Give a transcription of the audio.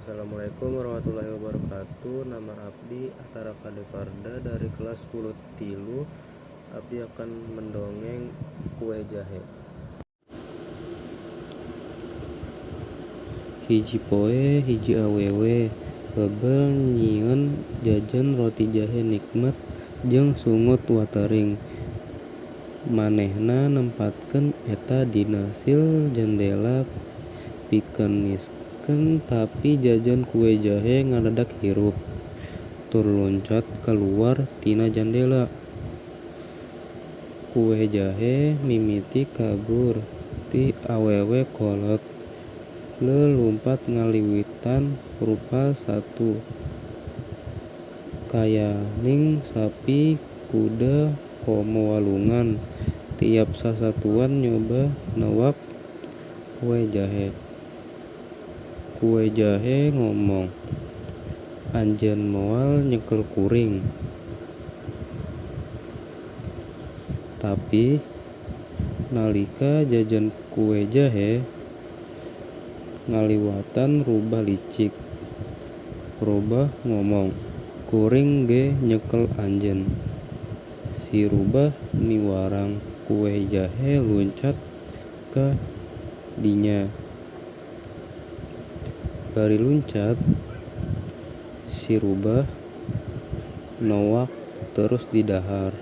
Assalamualaikum warahmatullahi wabarakatuh. Nama abdi Atara Kadevarda dari kelas 10 tilu. Abdi akan mendongeng kue jahe. Hiji poe hiji awewe bebel nyieun jajan roti jahe nikmat jeung sungut watering. Manehna nempatkeun eta dina sil jendela pikeun niskeun tapi jajan kue jahe ngadadak hirup tur luncat kaluar tina jendela. Kue jahe mimiti kabur ti awewe kolot leulumpat ngaliwitan rupa satu kayaning sapi, kuda, komo walungan. Tiap sasatuan nyoba newak kue jahe. Kue jahe ngomong, "Anjeun moal nyekel kuring." Tapi nalika jajan kue jahe ngaliwatan rubah licik. Rubah ngomong, "Kuring ge nyekel anjeun." Si rubah miwarang kue jahe luncat ka dinya. Bari luncat, si rubah nowak terus didahar.